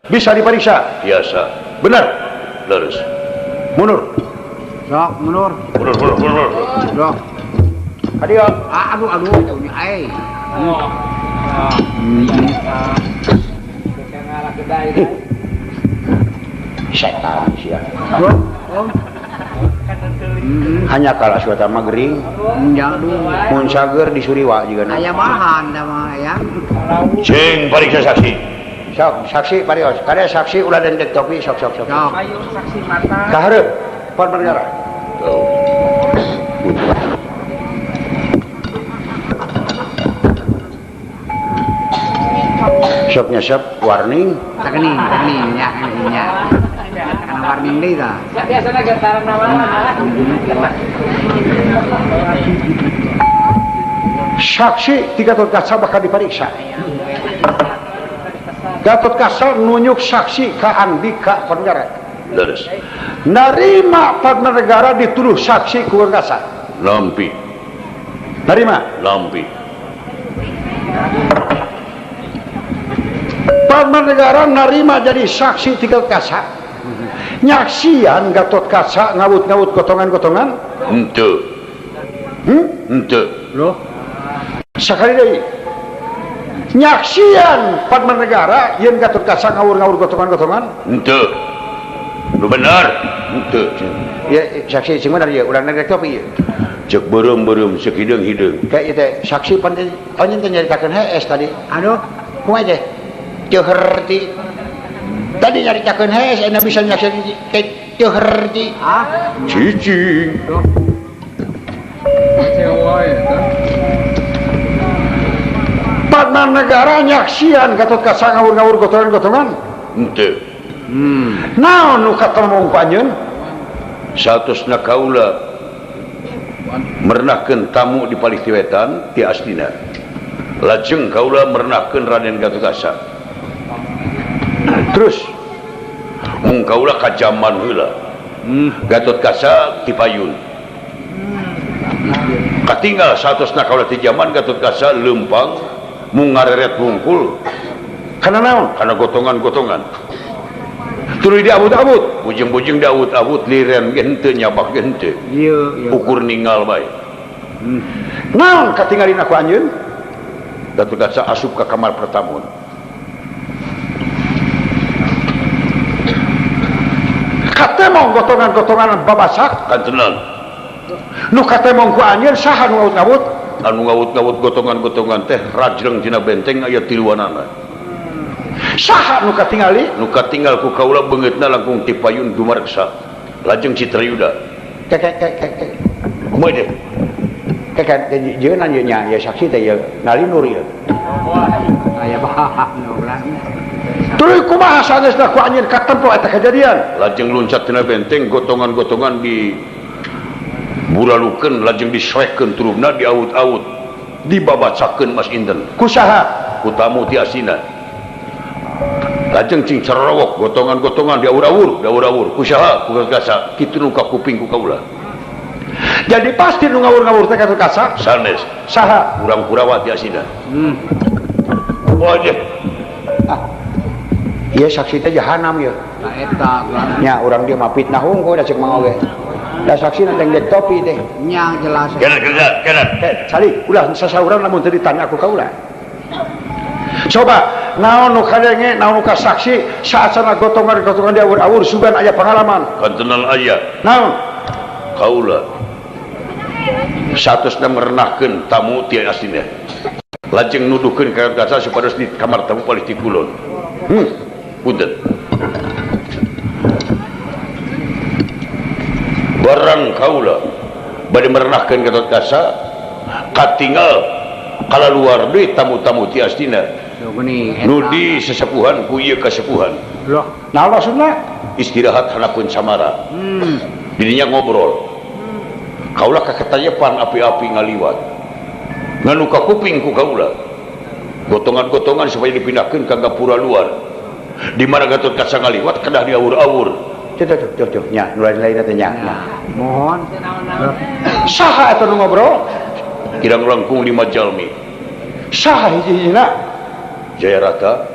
Bisa diperiksa? Biasa. Benar? Leres. Mundur. Sok, mundur. Mundur, mundur, mundur. Sok. Adio. Ah, aduh, aduh, ini ai. Setan sia. Oh. Hanya kalah suata mah gering. Mun sager disuriwa juga. Aya bahan da mah ya. Cing pariksa saksi. Sok, saksi parios. Kade saksi ulah dendek topi sok sok sok. Ayo saksi mata. Ka hareup pan negara. Sok nyesep warning. Kening, kening nya, nya. Kana warning deui tah. Biasana getaran nawan. Saksi ti Gatot Kaca bakal diperiksa. Gatot Kaca nunjuk saksi ka Andika Panegara. Leres. Narima Panegara dituduh saksi ku Kaca. Lampi. Narima? Lampi. Panegara narima jadi saksi ti Gatot Kaca. Nyaksian Gatot Kaca ngawut-ngawut gotongan-gotongan? Henteu. Henteu. Loh. Sakali deui. Nyaksian Padmanegara yen Gatot Kaca ngawur-ngawur gotongan-gotongan? Henteu. Nu bener. Henteu. Ya saksi sing bener ieu urang rek topi ieu. Ceuk beureum-beureum ceuk hideung-hideung. Kayak ieu teh saksi panjen teh nyaritakeun hees tadi. Aduh, kumaha teh? Teu herti. Tadi nyaritakeun hees enya bisa nyaksian teu herti. Ah, cicing. Padmanegara nyaksian Gatot Kaca ngawur-ngawur gotongan-gotongan? Henteu. Naon nu katemong ku anjeun? Satosna kaula mernahkeun tamu di palih ti wetan ti Astina. Lajeng kaula mernahkeun Raden Gatot Kaca. Terus mung kaula ka jaman heula. Gatot Kaca ti payun. Katinggal satosna kaula ti jaman Gatot Kaca leumpang mung ngareret bungkul. Kana naon? Kana gotongan-gotongan. Tuluy diabut-abut, bujeng-bujeng diabut-abut liren ge henteu nyabak ge henteu. Ieu ukur ninggal bae. Naon katingalina ku anjeun? Gatot Kaca asup ka kamar pertamuan. Katemong gotongan-gotongan babasak kantenan. Nu katemong ku anjeun saha nu ngawut-ngawut? Anu ngawut-ngawut gotongan-gotongan teh rajreng tina benteng aya tiluanana. Saha nu katingali? Nu katinggal ku kaula beungeutna langkung ti payun dumareksa. Lajeng Citrayuda. Kek kek kek kek. Kumaha teh? Kek jeung ieu nya ya saksi teh ieu ngalinur ieu. Aya bahan urang. Tuluy kumaha sanesna ku anjeun katempo eta kejadian? Lajeng luncat tina benteng gotongan-gotongan di buralukeun lajeng disoekeun turubna diawut-awut dibabacakeun Mas Inten. Ku saha? Ku tamu ti Astina. Lajeng cing cerowok gotongan-gotongan diawur-awur, diawur-awur. Ku saha? Ku Kaca. Kitu nu ka kuping ku kaula. Jadi pasti nu ngawur-ngawur teh Gatot Kaca? Sanes. Saha? Urang Kurawa ti Astina. Wajib. Ah. Ieu saksi teh jahanam ieu. Nah eta nya urang dieu mah fitnah hungkul da ceuk Mang oge. Da saksi teh dek topi teh. Nya jelas. Kenan kenan kenan. Calik ulah sasauran lamun teu ditanya ku kaula. Coba naon nu kadenge naon nu kasaksi saacana gotongan-gotongan diawur-awur sugan aya pengalaman. Kantenan aya. Naon? Kaula satosna merenahkeun tamu ti Astina. Lajeng nuduhkeun ka Kaca supados di kamar tamu palih ti kulon. Punten. Barang kaula bade merenahkeun Gatot Kaca katinggal kalaluar deui tamu-tamu ti Astina. Nu di sesepuhan ku ieu kasepuhan. Loh, naon maksudna? Istirahat hanapeun samara. Didinya ngobrol. Kaula kaketayepan api-api ngaliwat. Nganu ka kuping ku kaula. Gotongan-gotongan supaya dipindahkeun ka gapura luar. Di mana Gatot Kaca ngaliwat kedah diawur-awur. Tuh tuh tuh tuh nya nu lain-lain teh nya. Mohon. Saha eta nu ngobrol? Kirang langkung 5 jalmi. Saha hiji-hijina? Jayarata,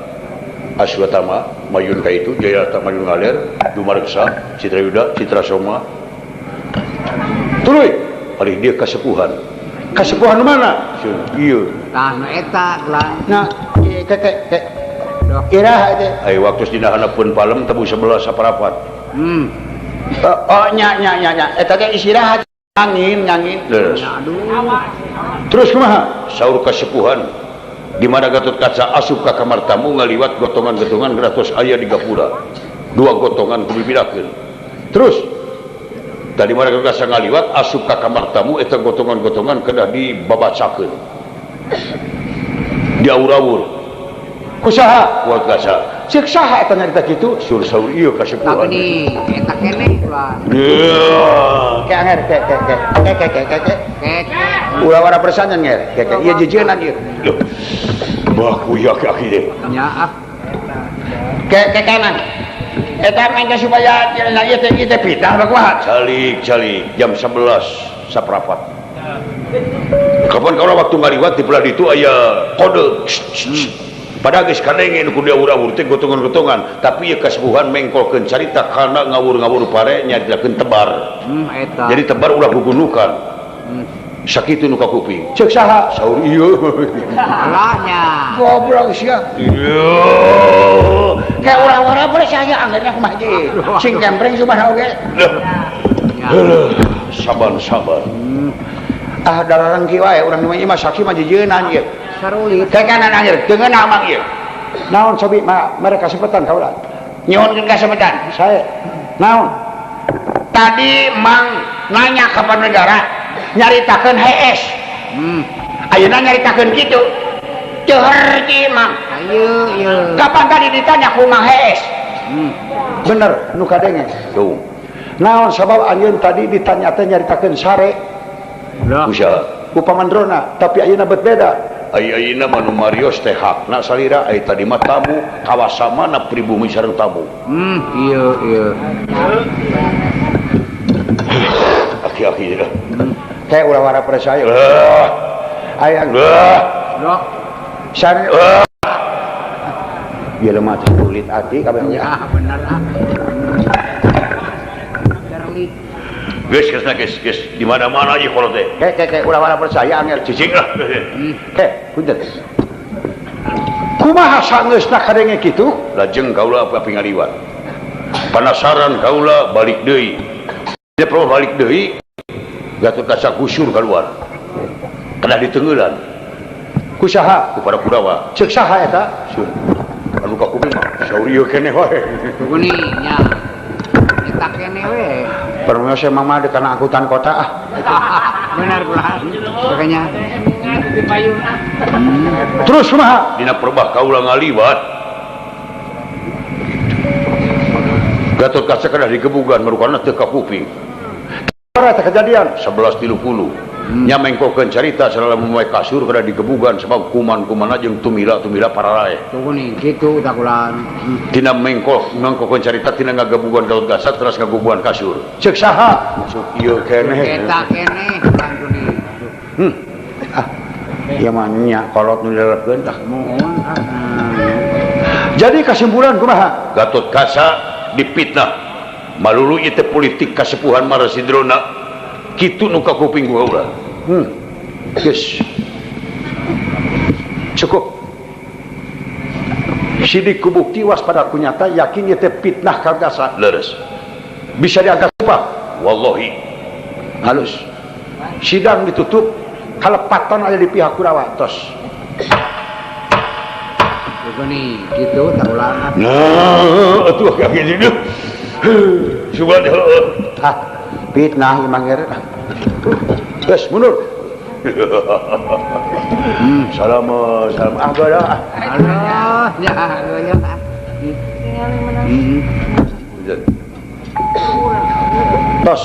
Aswatama, mayun ka itu Jayarata mayun ngaler Dumareksa Citrayuda Citrasoma tuluy ari dia kasepuhan kasepuhan mana ieu tah nu eta gelang nah ke ke ke iraha teh ai waktu dina handapeun palem tebu 11 saparapat oh nya nya nya nya eta teh istirahat angin ngangin terus terus kumaha saur kasepuhan di mana Gatot Kaca asup ka kamar tamu ngaliwat gotongan-gotongan gratos aya di gapura dua gotongan kubibidakeun terus tadi mana Gatot Kaca ngaliwat asup ka kamar tamu eta gotongan-gotongan kedah dibabacakeun diawur-awur kusaha kuat kaca cek saha eta nyarita kitu sur saur ieu kasepuhan tapi eta keneh ulah ke anger ke ke ke ke ke ke ke ke ulah wara persanyan nger ke ke ieu jejeunan ieu baku ya kaki deh nya ah ke ke kanan eta mangga supaya ieu teh ieu teh fitnah bakuat calik calik jam 11 saparapat kapan kaula waktu ngaliwat di belah ditu aya kode pada geus kadenge nu kudu diawur-awur teh gotongan-gotongan tapi ieu kasepuhan mengkolkeun carita kana ngawur-ngawur pare nyaritakeun tebar eta jadi tebar ulah gugunukan sakitu nu ka kuping cek saha saur ieu alahnya goblok sia ieu kayak urang-urang boleh saya anggerna kumaha ge sing kempreng sumpah oge sabar-sabar ah dalarang ki wae urang nu mah saksi mah jejeunan ieu sarulit ke kanan anjir dengeuna mang ieu naon sobi ma mereka kasepetan kaula nyuhunkeun kasepetan sae naon tadi mang nanya ka negara nyaritakeun HS ayeuna nyaritakeun kitu teu harti mang ayeuna ieu kapan tadi ditanya ku mang HS bener nu kadenge tuh naon sabab anjeun tadi ditanya teh nyaritakeun sare kusaha ku pamandrona tapi ayeuna bet beda ai ayeuna mah nu marios teh hakna salira ai tadi mah tamu kawasamana pribumi sareng tamu ieu ieu aki-aki dah kayak ulah wara percaya aya san ieu mah kulit ati kabeh ya bener ah terlit geus geus geus geus di mana-mana ieu kolot teh ke ke ke ulah wara percaya angel cicing lah ke punten kumaha sangeusna kadenge kitu lajeng kaula api ngaliwat penasaran kaula balik deui dia perlu balik deui Gatot Kaca gusur keluar kedah ditenggelan ku saha ku para Kurawa cek saha eta sun anu ka kuping mah saur ieu keneh wae tunggu nya eta keneh we permisi mama di kana angkutan kota ah benar kula makanya terus kumaha dina perbah kaula ngaliwat Gatot Kaca kedah digebugan marukana teu ka kuping eta kejadian 11.30 nya mengkokeun carita sareng moe kasur kedah digebugan sebab kuman-kumana jeung tumila-tumila pararae tunggu nih kitu takulan tina mengkokeun carita tina ngagebugan Gatot Kaca terus ngagebugan kasur cek saha ieu keneh eta keneh tunggu nih ah ieu mah nya kolot nu dilelepkeun tah mohon jadi kesimpulan kumaha Gatot Kaca dipitnah malulu ieu teh politik kasepuhan Marasidrona kitu nu ka kuping kaula geus cukup sidik ku bukti waspada ku nyata yakin ieu teh fitnah ka Kaca leres bisa diangkat sumpah wallahi halus sidang ditutup kalepatan ada di pihak Kurawa tos nih gitu tarulah nah atuh kaki gitu coba ah fitnah imang ger geus mundur salam salam ah geuleuh ah aduh ya geuleuh ah tos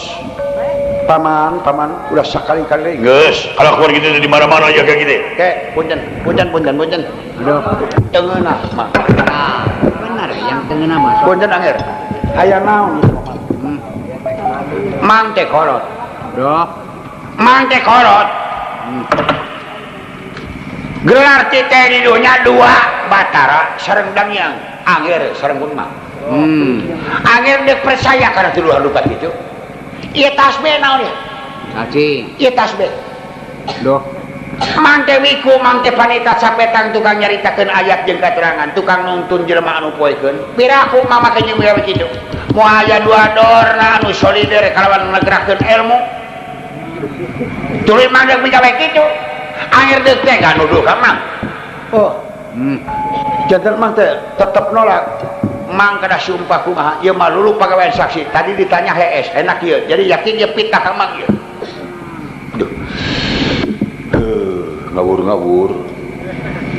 paman paman udah sakali-kali geus kalau keluar gitu di mana-mana aja kayak gitu ke punten punten punten punten aduh tengeunah mah nah, benar yang tengeunah mah punten anger aya naon ieu mang teh kolot aduh mang teh kolot gelar teh di dunya dua Batara sareng Dangyang. Angger sareng pun mah. Angger deuk percaya kana tuduhan lupa kitu. Ieu tasbih naon ieu? Cacing. Ieu tasbih. Duh. Mang teh wiku, mang teh panita sapetang tukang nyaritakeun ayat jeung katerangan, tukang nuntun jelema anu poekeun. Piraku mama teh jeung gawe kitu. Moal aya dua dorna anu solider kalawan ngegerakeun ilmu. Tuluy mang deuk migawe kitu. Angger deuk teh gak nuduh ka mang. Oh. Janten mang teh tetep nolak. Mang kada sumpah kumaha ieu mah lulu pagawean saksi. Tadi ditanya HS, enak ieu. Jadi yakin ieu fitnah ka mang ieu. Duh. Ngawur-ngawur.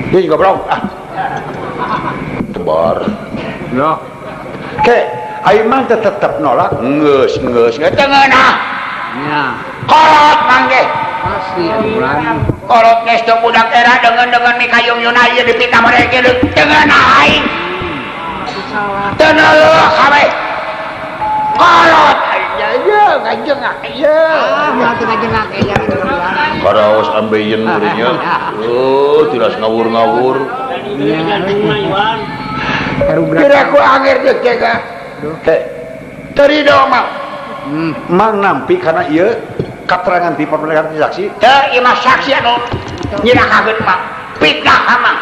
Dia juga belum. Ah. Tebar. Loh. Ke, ayo mang tetep nolak. Geus, geus. Teu ngeunah. Nya. Kolot mang ge. Pasti atuh. Kolot geus teu budak era dengan-dengan mikayung yuna ieu dipitah mereka teu ngeunah aing. Teu neuleuh kabeh. Kolot aing ngajengak ieu. Ah, mah teu ngajengak ieu. Karaos ambeien murinya. Oh, tilas ngawur-ngawur. Kira ku angger deuk teh. Teh. Terido mah. Mang nampi karena ieu katerangan di pemeriksaan saksi. Teu ieu mah saksi anu nyirakakeun mah. Fitnah ka mang.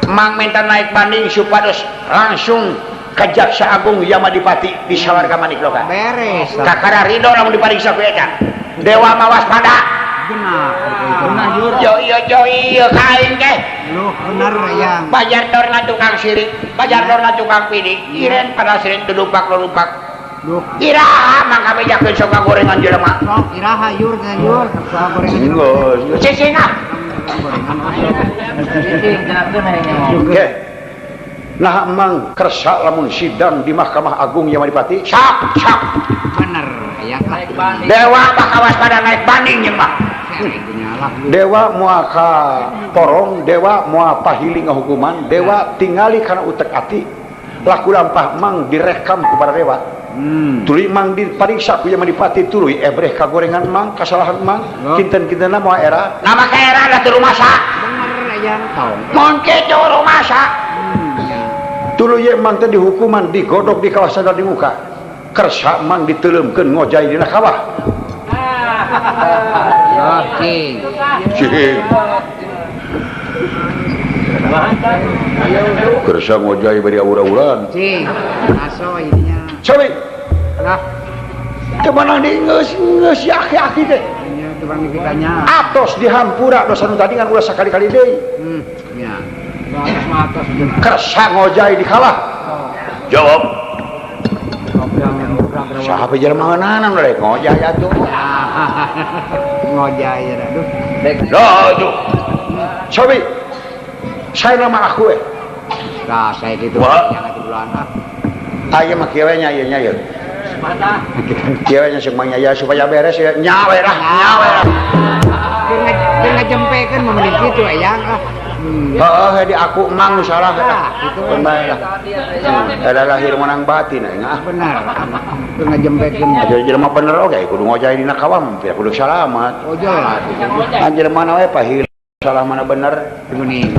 Mang minta naik banding supados langsung ka Jaksa Agung Yamadipati di Sawarga Manikloka. Beres. Kakara ridho lamun dipariksa ku eta. Dewa mah waspada. Benar. Yo yo yo iya kain teh. Loh, bener yang. Bajar dorna tukang sirik, bajar dorna tukang pidik, iren pada sirik dulupak lulupak. Loh, iraha mangka bejakeun sok gorengan jelema. Sok iraha yur teh yur, sok gorengan. Geus. Cicing ah. Cicing jelaskeun hayang nyaho. Oke. Nah mang kersa lamun sidang di Mahkamah Agung Yamadipati. Sok, sok. Bener yang lah. Dewa bakal waspada naik banding jeung mah. Dewa moal ka porong, dewa moal pahili ngahukuman, dewa tingali kana utek ati. Laku lampah mang direkam ku para dewa. Tuluy mang dipariksa ku Yamadipati tuluy ebreh kagorengan mang, kasalahan mang, kinten-kintenna moal era. Nama ka era da teu rumasa. Bener yang tong. Mun kitu rumasa. Tuluy ye mang teh dihukuman digodok di kawasan di muka. Kersa mang diteuleumkeun ngojay dina kawah. Oh, cing. Cing. Kersa ngojay bari awur-awuran. Cing. Aso ininya. Cobi. Lah. Teu meunang digeus-geus aki-aki teh. Nya teu bang ditanya. Atos dihampura dosa nu tadi ngan ulah sakali-kali deui. Nya. Kersa ngojay di kawah. Jawab. Saha jelema ngeunahan rek ngojay atuh. Ngojay aduh. Dah tuh. Cobi. Saya nama aku eh. Nah, saya gitu yang atuh bulan ah. Aya mah kieu we nya ieu nya ieu. Kieu we nya seung mah nya supaya beres ya nya we lah, nya we lah. Keur ngajempekeun mah mending kitu eyang ah. Heeh, di aku emang nu salah eta. Gitu bae lah. Eta lahir menang batin aing ah. Bener. Keur ngajempekeun. Aja jelema bener oge kudu ngojay dina kawam, tidak kudu salamat. Oh jelas. Anjir mana we pahil salah mana bener. Geuning.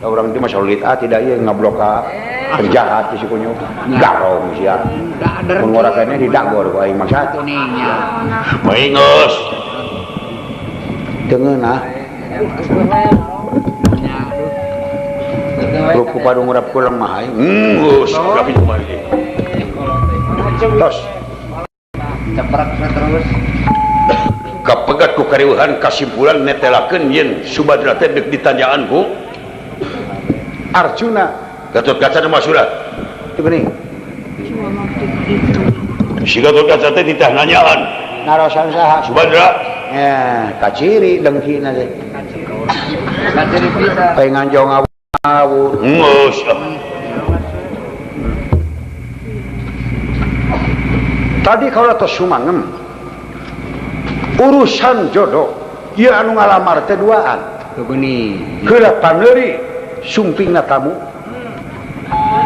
Da urang teh mah solid ah tidak ieu ngablok ka penjahat si kunyu. Garong sia. Mun ngorakeunnya didagor ku aing maksad. Kuningnya. Maingeus. Teu ngeunah. Ruku padu ngurap ku lemah aing. Geus, gapi kumaha ieu. Tos. Ceprak terus. Kapegat ku kariweuhan kasimpulan netelakeun yen Subadra teh deuk ditanyaan ku Arjuna. Gatotkaca mah surat. Teu geuning. Si Gatotkaca teh ditah nanyaan. Narosan saha? Subadra. Eh, kaciri dengkina teh. Kaciri pisan. Pengen jong ngawur. Geus. Tadi kalau tos sumangem urusan jodoh ieu anu ngalamar teh duaan. Teu geuning. Heula paneuri sumpingna tamu.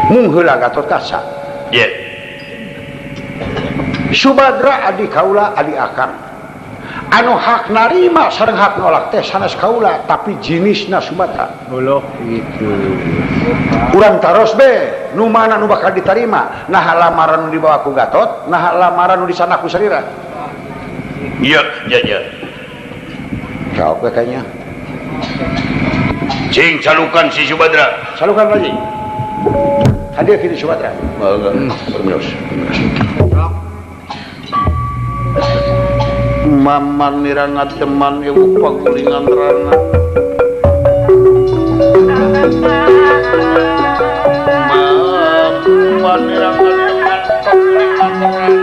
Mung heula Gatotkaca. Ye. Subadra adi kaula adi akang. Anu hak narima sareng hak nolak teh sanes kaula tapi jenisna Sumatera. Boloh gitu. Urang taros be nu mana nu bakal ditarima, nah lamaran nu dibawa ku Gatot, nah lamaran nu disana ku Sarira. Iya, iya, iya. Jawab kayaknya. Cing calukan si Subadra. Calukan lagi. Hadir kini Subadra. Permios. Maman nirangat teman ibu pagulingan rana. Maman nirangat teman pagulingan rana.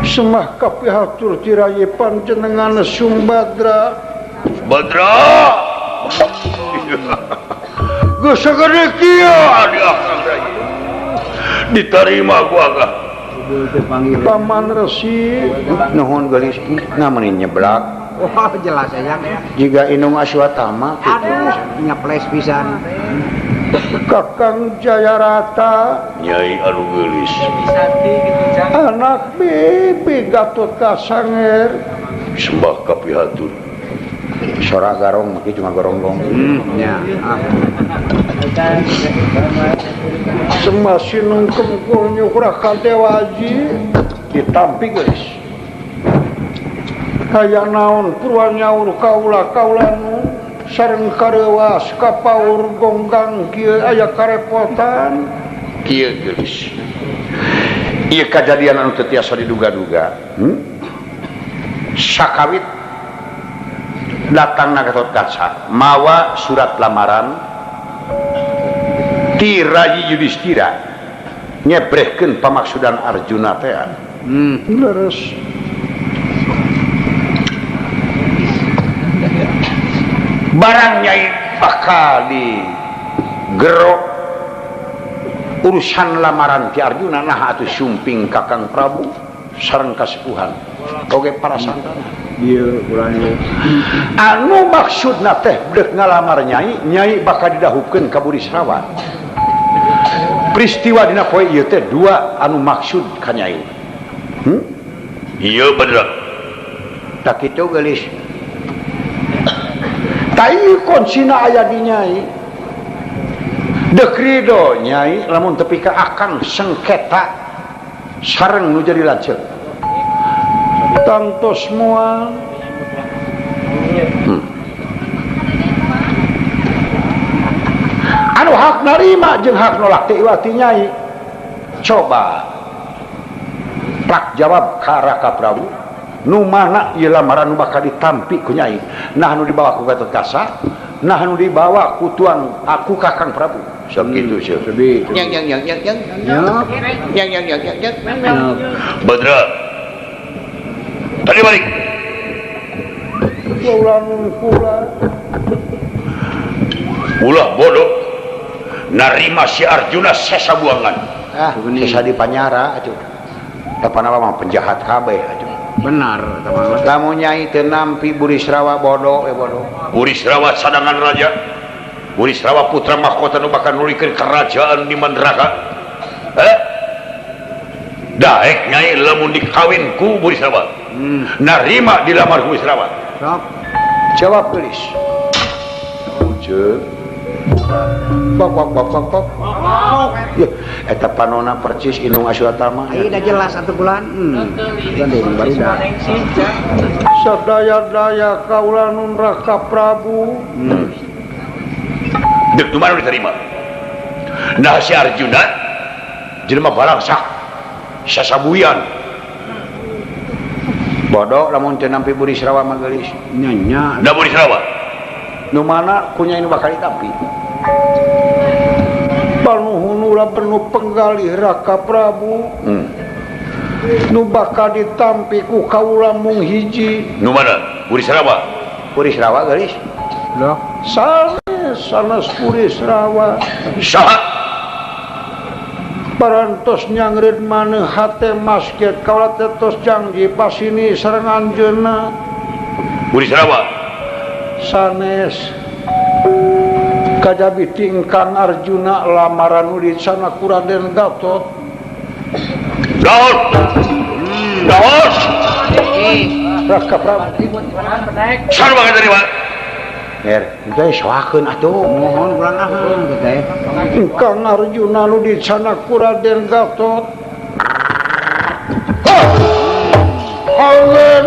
Semah kapihatur tiraye panjenengan Sumbadra. Badra. Geus sagede kieu adi akang rai. Diterima ku akang. Paman Resi nuhun geulis namun nyeblak. Wah, jelas aja. Jiga Inung Aswatama kitu nyeples pisan. Kakang Jayarata Nyai anu geulis anak bibi Gatot Kasanger sembah kapihatur. Sora garong maki cuma goronggong. Nya. Semah sinungkem kul nyukrah ka Dewaji ditampi geulis. Kaya naon purwa nyaur kaula kaulanu sareng kareuwas kapaur gonggang kieu aya karepotan kieu geulis. Ieu kajadian anu teu tiasa diduga-duga. Sakawit datangna Gatot Kaca mawa surat lamaran ti Rayi Yudhistira nyebrehkeun pamaksudan Arjuna teh. Leres. Barang nyai bakal di gerok urusan lamaran ti Arjuna nah atuh sumping Kakang Prabu sareng kasepuhan oge para santana. Ieu urang anu maksudna teh deuk ngalamar nyai, nyai bakal didahukeun ka Burisrawa. Peristiwa dina poe ieu teh dua anu maksud ka nyai. Ieu bener. Tak kitu geulis. Tai kuncina aya di nyai. Deuk rido nyai lamun tepi ka akang sengketa sareng nu jadi lanceuk. Tantos moal. Anu hak narima jeung hak nolak teh iwati nyai. Coba prak jawab ka Raka Prabu. Nu mana ieu lamaran nu bakal ditampi ku nyai? Nah nu dibawa ku Gatot Kaca, nah nu dibawa ku tuang aku Kakang Prabu. Sok kitu seuh. Yang yang yang yang yang. Yang yang yang yang yang. Badra. Tadi balik. Kula nun kula. Ulah bodoh. Narima si Arjuna sesa buangan. Ah, sesa di panyara atuh. Tapana mah penjahat kabeh atuh. Benar, teman. Lamun nyai teu nampi Burisrawa bodoh bodoh. Burisrawa sadangan raja. Burisrawa putra mahkota nu bakal nulikeun kerajaan di Mandraka. Daek nyai lamun dikawin ku Burisrawa. Narima dilamar ku Burisrawa. Sok. Jawab geulis. Uje. Bok bok bok bok bok. Ya, eta panona percis Inung Aswatama. Ieu dah jelas atuh bulan. Baru dah. Sadaya-daya kaula nun Raka Prabu. Deuk nu mana diterima. Nah si Arjuna jelema balangsak sasabuyan. Bodoh lamun teu nampi Burisrawa mah geulis. Nya nya. Da Burisrawa. Nu mana ku nyai nu bakal ditampi. Panuhunura penuh penggalih Raka Prabu. Nu bakal ditampi ku kaula mung hiji. Nu mana? Burisrawa. Burisrawa geulis. Loh, sanes sanes Burisrawa. Saha? Parantos nyangreut maneh hate masket kaula teh tos janji pasini sareng anjeunna. Budi Sarawa sanes kajabi tingkang Arjuna lamaran nu sana ku Raden Gatot. Daun. Daun. Raka Prabu. Sarua katarima. Nger, teh soakeun atuh mohon urang ahang teh. Ingkang Arjuna nu di sana ku Raden Gatot. Halen.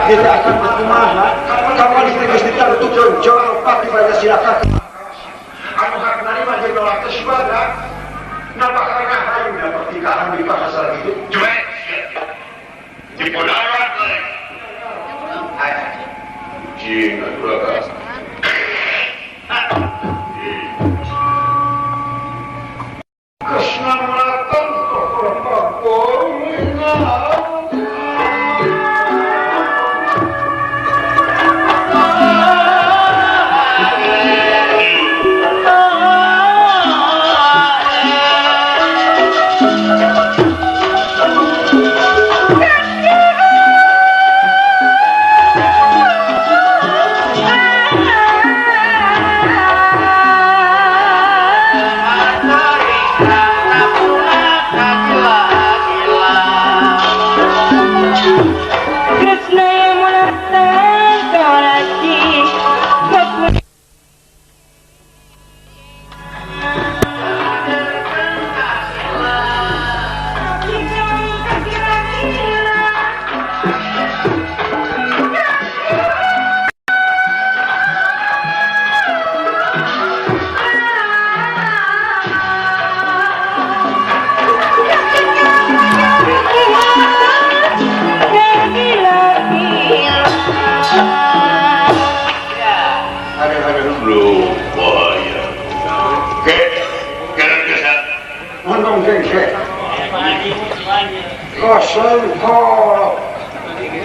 Kita akan berkumaha kapal geus ditentukeun jual pati pada silakan anu hak narima jeung nolak teh suara napa karena hayu da pertikahan di pasar gitu cuek dipodaran cing atuh keselamatan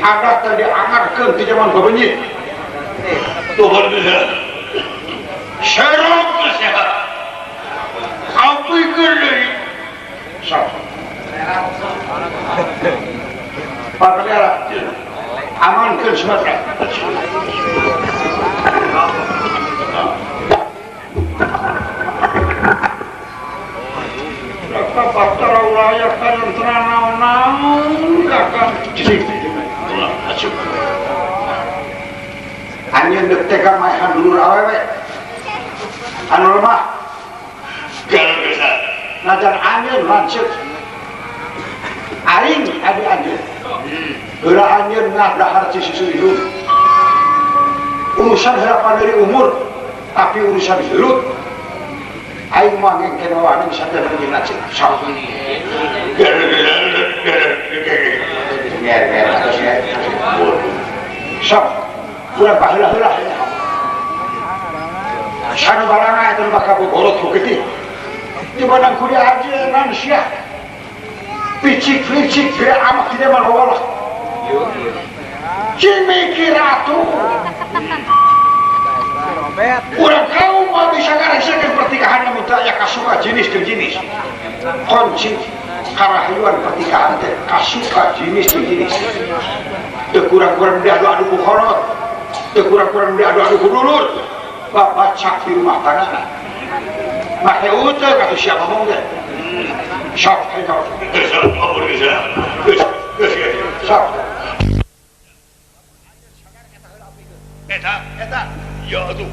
Ada tadi angarkeun ti jaman babenyit. Tuhan geus. Serok sehat. Ampikeun deui. Sok. Pak Bendera, amankeun Sumatera. Raka Batara ulaya kanan naon-naon kakang cicing. Anjeun deuk tega maehan dulur awewe anu lemah najan anjeun lanceuk aing adi anjeun heula anjeun ngadahar ci susu hidup urusan harapan dari umur tapi urusan hirup aing moal ngengken wawaning sampe jeung lanceuk sok sok kurang paheula-heula sanu baranga eta bakal bogorot ku kitu di banang kudu ajenan sia picik-picik bere amak tidak mah walah cing mikir atuh. Urang kaum mah bisa ngaresekeun pertikahan lamun teu aya kasuka jenis jeung jenis. Kunci karahayuan pertikahan teh kasuka jenis jeung jenis. Teu kurang-kurang diadu-adu ku kolot, teu kurang-kurang diadu-adu ku dulur. Babacak di rumah tangga. Make uteuk atuh sia ngomong teh. Sok hayo. Sok. Eta, eta. Ya atuh.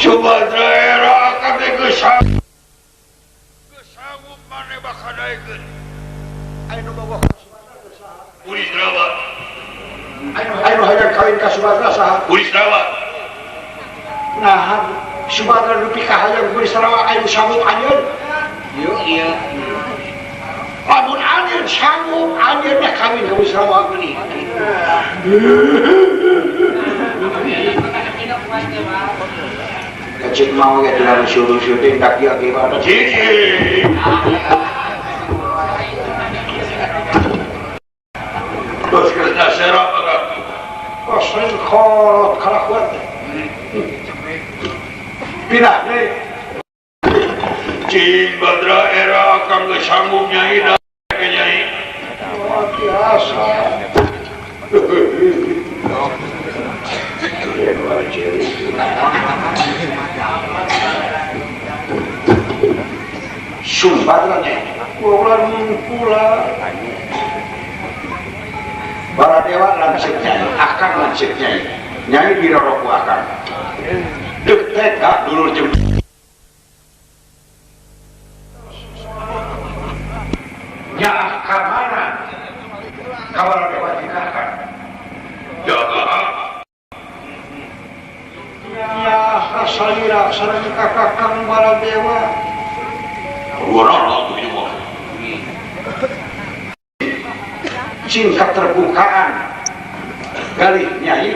Subadra era akan gesanggup maneh bakal daekeun. Aya nu bogoh ka Subadra teh saha? Burisrawa. Aya nu hayang kawin ka Subadra saha? Burisrawa. Nah, Subadra dupi ka hayang Burisrawa aya nu sanggup anjeun? Yuk, iya. Lamun anjeun sanggup anjeun mah kawin ka Burisrawa geuning. Kecil mau ya dalam syuting tak ya gimana? Cing. Terus kerja serap agak. Kosen kolot kelakuan. Pindah nih. Cing Badra era akang geus sanggup nyai da nyai. Luar biasa. Subadranya ulan pula Baladewa lanceuk nyai, akang lanceuk nyai, nyai dirorok ku akang. Deuk tega dulur jeung nyaah ka mana ka Baladewa dikahkan. Jaga. Ya salira sareng ka Kakang Baladewa. Cing keterbukaan galih nyai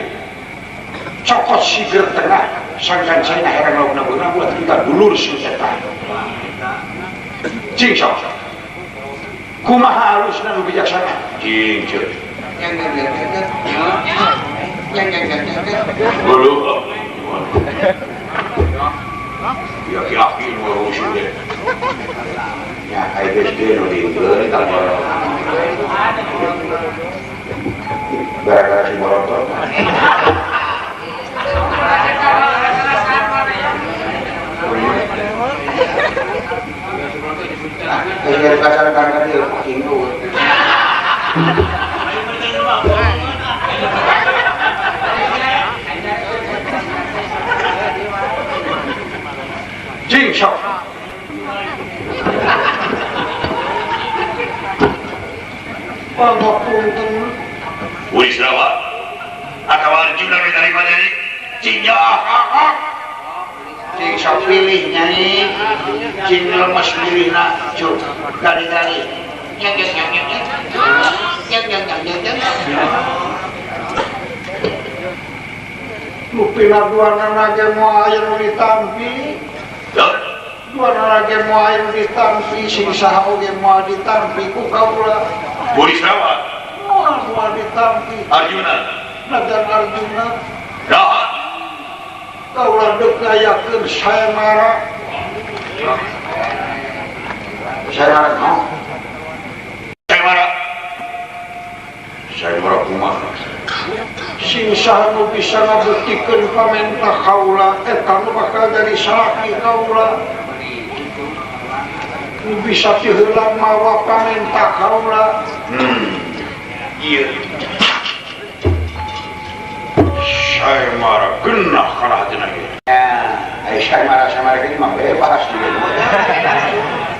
cokot siger tengah sangkan saya heran lauk nabuna buat kita dulur sing eta. Cing sok kumaha alusna nu bijaksana. Cing ceu. Bulu. Ya ki-aki nu rusuh deh. Ya ai geus ge nu dieukeun ka gara-gara si morotot. Geus kasar kan ieu kindu. Cing sok. Pangapunten. Burisrawa atawa Arjuna diterima nyai. Cing nyaah. Cing sok pilih nyai. Cing lemes pilihna cuk kali-kali. Nyang nyang nyang nyang. Nyang nyang nyang nyang nyang. Nu pinaduanana ge moal aya nu ditampi. Dua lagi moal aya nu ditampi, sing saha oge moal ditampi ku kaula. Burisrawa. Moal ditampi. Arjuna. Najan Arjuna. Daha. Kaula deuk ngayakeun Saemara. Saemara naon? Saemara. Saemara kumaha? Sing saha nu bisa ngabuktikeun pamenta kaula eta nu bakal jadi salaki kaula. Nu bisa tiheula mawa pamenta kaula. Ieu. Saemara genah kana hatina ieu. Ya, ai Saemara Saemara kieu mah bebas dia.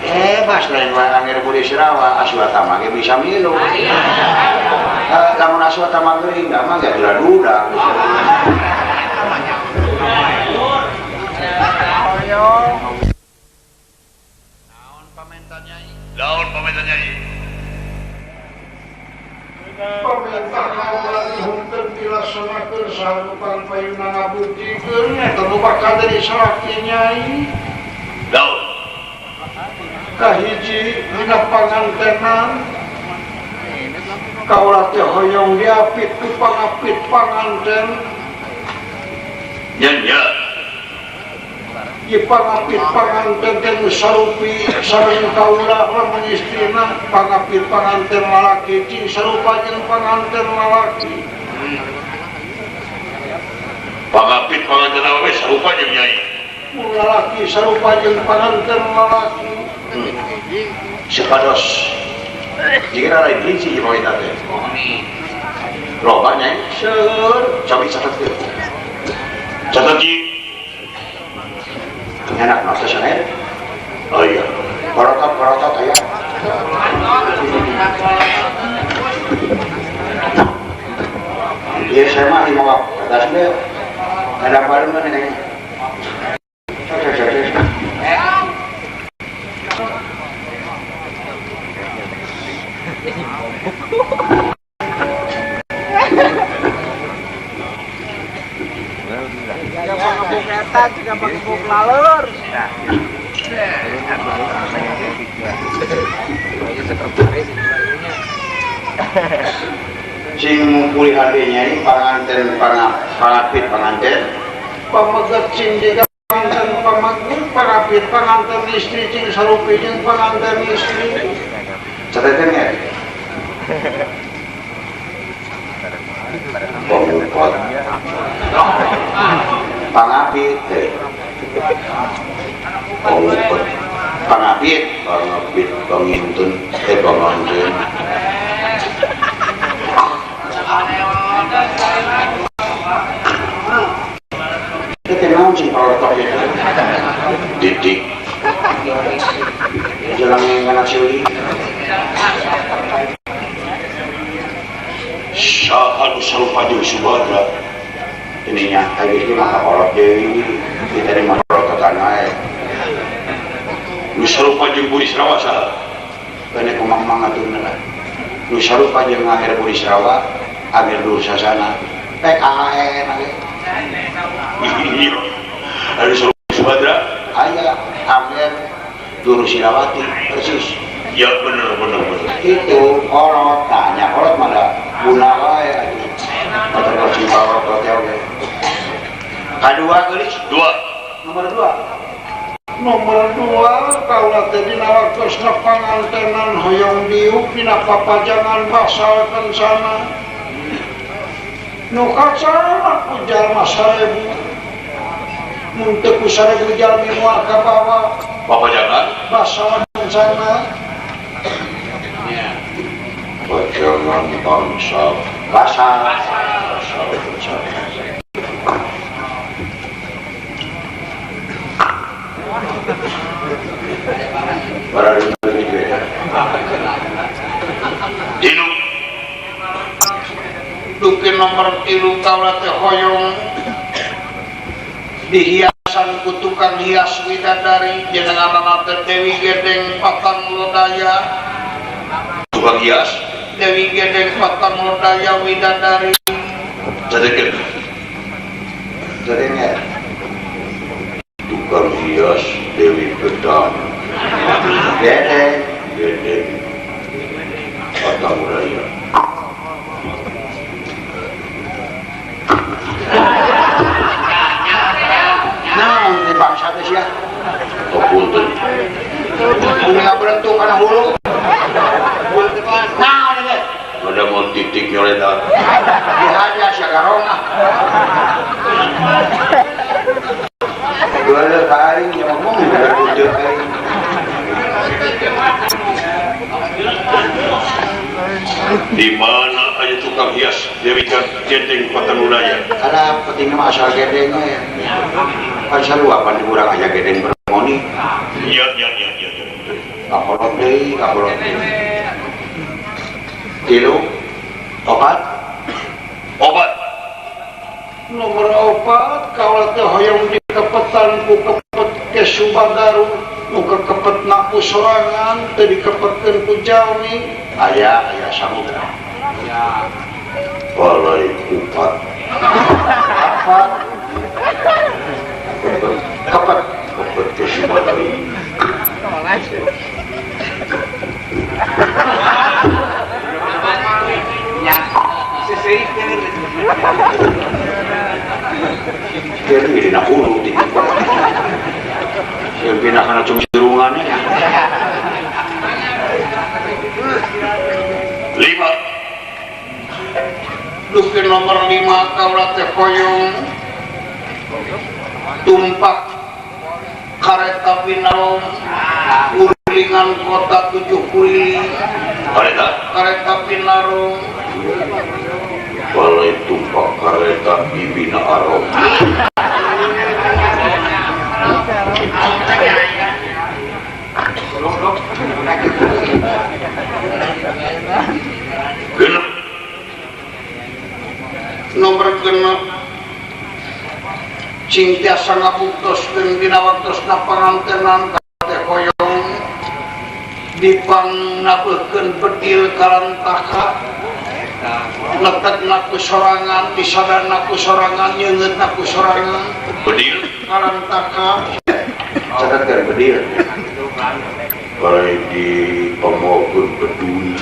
Bebas lain wae angger Burisrawa Aswatama ge bisa milu. Lamun Aswatama geuring da mah geus duda. Naon pamenta nyai? Naon pamenta nyai? Pamenta kaula dihunteun dilaksanakeun sarupan payuna ngabuktikeun eta nu bakal jadi salaki nyai. Naon? Kahiji dina pangantenan kaula teh hoyong diapit ku pangapit panganten. Nya nya. Ieu pangapit panganten teh nu sarupi sareng kaula lamun istrina pangapit panganten lalaki cing sarupa jeung panganten lalaki. Pangapit panganten awewe sarupa jeung nyai. Mun lalaki sarupa jeung panganten lalaki. Sepados jika lain hiji ieu eta teh. Loba nyai seueur cobi catet teh. Catet ji. Enak mah teh sanes. Oh iya. Parotot-parotot aya. Ieu saya mah mawa kertas teh. Ada bareng mana nih? Sing ngumpuli hade nyai panganten pangapit panganten pameget sing jiga panganten pameget pangapit panganten istri cing sarupi jeung panganten istri. Catetan ya? Pangupot pangapit pangupot pangapit pangapit pangintun panganten. Itu naon sing parotok ieu? Titik. Jalan kana seuli. Saha nu sarupa jeung Subadra? Ininya tadi ieu mah kakolot deui, kita di mah parototan wae. Nu sarupa jeung Burisrawa saha? Keun kumang-mang atuh lah. Nu sarupa jeung Amir Burisrawa, Amir Dursasana. PKN age. Iya. Anu sarupa Subadra? Aya Amir Dursilawati persis. Ya bener bener bener. Itu kolot, tanya kolot mana guna wae atuh. Motor kucing kolot teh oge. Kadua geulis? Dua. Nomor dua. Nomor dua kaula teh dina waktosna pangantenan hoyong diuk dina papajangan basal kencana. Nu kacanak ku jalma 1000. Mun teu ku 1000 jalmi moal kabawa. Papajangan basal kencana. Pajangan bangsa basal basal kencana. Tilu duki nomor 3 kaula teh hoyong dihiasan ku tukang hias widadari jenenganana teh Dewi Gedeng Patang Lodaya. Tukang hias Dewi Gedeng Patang Lodaya widadari. Catekeun. Catekeun. Tukang hias Dewi Gedang Gedeng Gedeng Patang Lodaya. Nah, di bangsa teh sia. Punten. Bumi ngaberentung kana hulu. Naon ieu? Ada mau titik nyoledan. Dihaja sia garong ah. Dua ka aing ngomong beunteut aing. Di mana aja tukang hias Dewi Gedeng Patang Lodaya? Karena penting mah asal gedeng we. Kan sarua pan urang aya gedeng bermoni. Iya iya iya iya. Kakolot deui, kakolot deui. Tilu, opat. Opat. Nomor 4 kaula teh hoyong dikepetan ku kepet ke Subadaru nu kekepetna ku sorangan teu dikepetkeun ku jalmi. Aya aya samudra. Ya. Balai upat. Apa? Kepet kepet ke Subadaru. hulu ti. Sieun pindah kana cungcirungan nya. 5. Dupi nomor 5 kaula teh hoyong tumpak kareta Binarong ulingan kota 7 kuli. Kareta? Kareta Binarong. Balai tumpak kareta di Bina Arong. Genep. Nomor genep cing tiasa ngabuktoskeun dina waktosna pangantenan teh hoyong dipangnabeuhkeun bedil kalantaka letekna ku sorangan disadana ku sorangan nyeungeutna ku sorangan bedil kalantaka catat bedil balai di pamokeun bedul.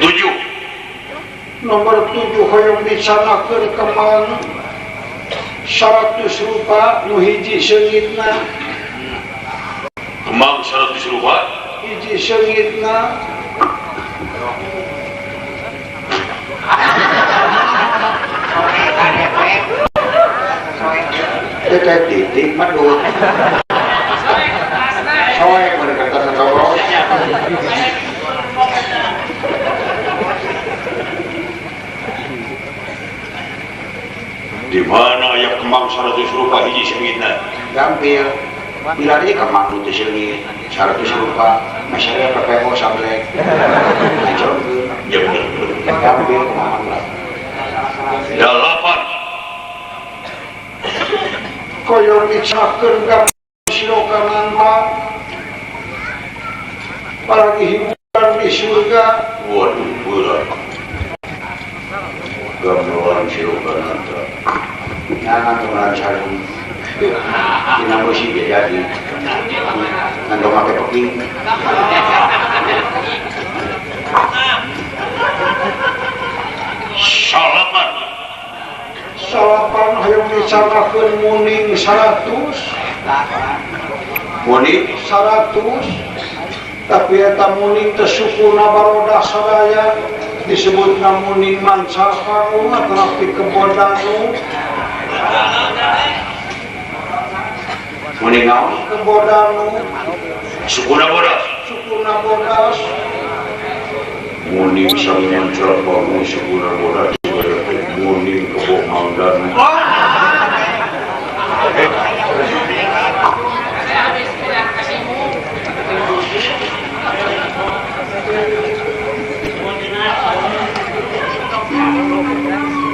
Tujuh. Nomor 7 hoyong dicanakeun kembang 100 rupa nu hiji seungitna. Kembang 100 rupa hiji seungitna. Teh titik madut. Soek mun kertas sacoros. Di mana aya kembang 100 rupa hiji seungitna? Gampil. Bila dia kembang nu teu seungit 100 rupa, masyarakat PPO sablek. Ngacorkeun. Ya bener. Gampil kembang lah. 8. Koyor dicakeun ka silokananta paragi hiburan di surga. Waduh berat gamelan silokananta nyangan gamelan sarung dina musik ge jadi ngan make peking. Salaman. Salapan hayang dicanakeun muning 100. Muning 100. Tapi eta muning teh sukuna barodah sadaya disebutna muning manca pangung atanapi kebodanu. Muning naon? Kebodanu. Sukuna bodas. Sukuna bodas. Muning sami manca pangung sukuna bodas. Muning kebo mangdan.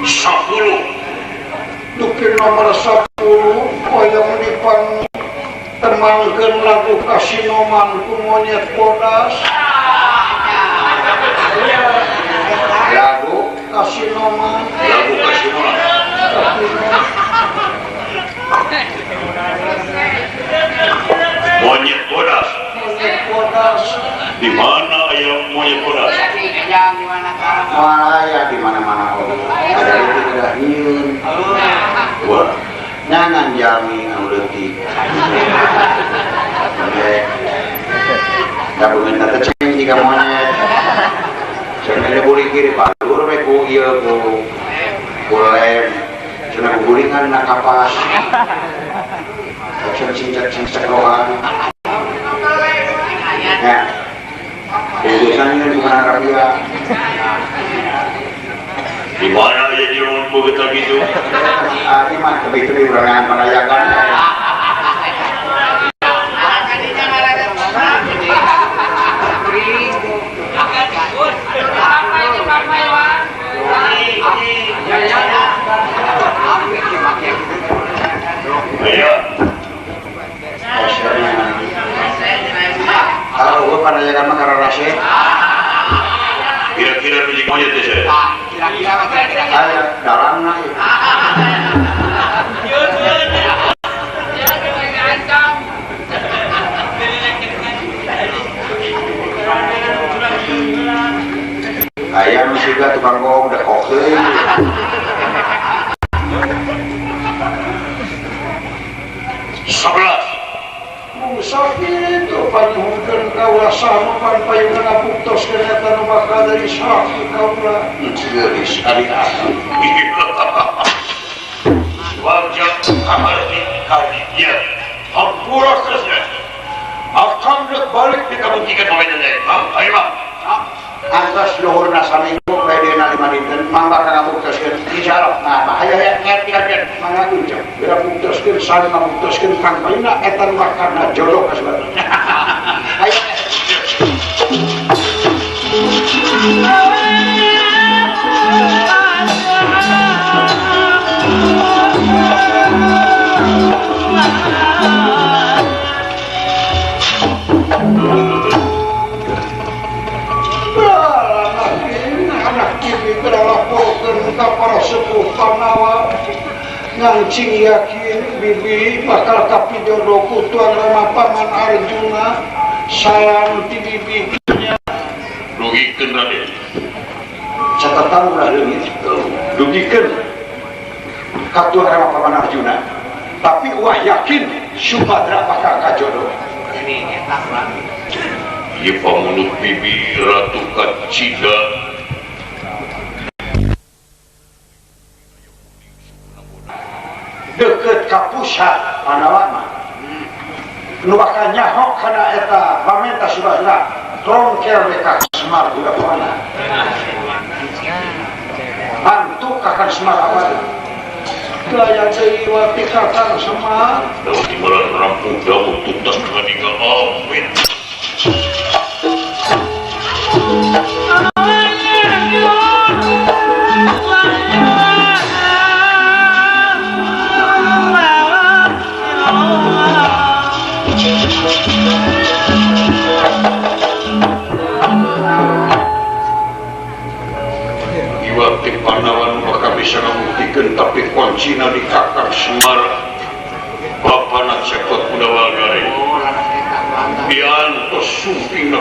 Sepuluh. Dupi nomor 10 hoyong dipang temangkeun lagu Kasinoman ku monyet bodas. Lagu Kasinoman. Lagu Kasinoman. Monyet bodas. Monyet bodas. Di mana ya monyet bodas? Wah, ya di mana-mana. Ada itu udah nyieun. Wah, nyangan jami anu leutik. Monyet. Da beungeut teh ceng jiga monyet. Cenah guling kiri batur we ku ieu ku lem. Cenah gulingan na kapas. Ceng ceng ceng cekrohan. Ya. Urusannya di mana Arabia? Di mana ya jelema begitu gitu? Ah, ini mah tebih-tebih urangan panayakan. Ayo. Kalau gua panayakan mah karena rase. Kira-kira biji monyet teh saya. Kira-kira aya dalamna ieu. siga tukang bohong udah koke. Sebelas. Sakit panyuhunkeun kaula sama pan payungan apuktoskeun eta nu bakal dari sapi kaula. Geulis ari aku. Wajah kamarti kadinya. Hampura kesnya. Akang rek balik dikabuktikan pemainnya. Ayo bang. Antos luhurna saminggu pedena lima dinten mang bakal ngabuktoskeun insyaallah. Nah, hayo ya ngerti-ngerti mangga kuncep. Bera buktoskeun sami ngabuktoskeun kang payuna eta nu bakal jodoh ka sebetulna. Ayo. Para sepuh Panawa ngancing yakin bibi bakal kapijodoh ku tuan Rama Paman Arjuna salam ti bibi nya dugikeun Raden catatan ulah leungit dugikeun ka tuan Rama Paman Arjuna tapi wah yakin Subadra bakal kajodoh ini eta ieu pamulut bibi Ratu Kacida deket ka pusat Panawa mah nu bakal nyaho kana eta pamenta Subadra tongkel we ka Semar budak mana bantu kakang Semar apa daya deui wati kakang Semar daun timbalan rampung daun tuntas ngadinga amin. Panawan bakal bisa ngabuktikeun tapi kuncina di kakang Semar bapana cepot kudawa gare diantos sumpingna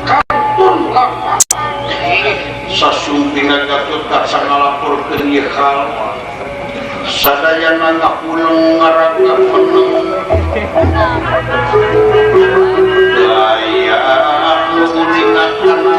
kantun lampah sasumpingan gatut kaca ngalaporkeun ieu hal sadayana ngapuleng ngaraga peneng daya anu uningan kana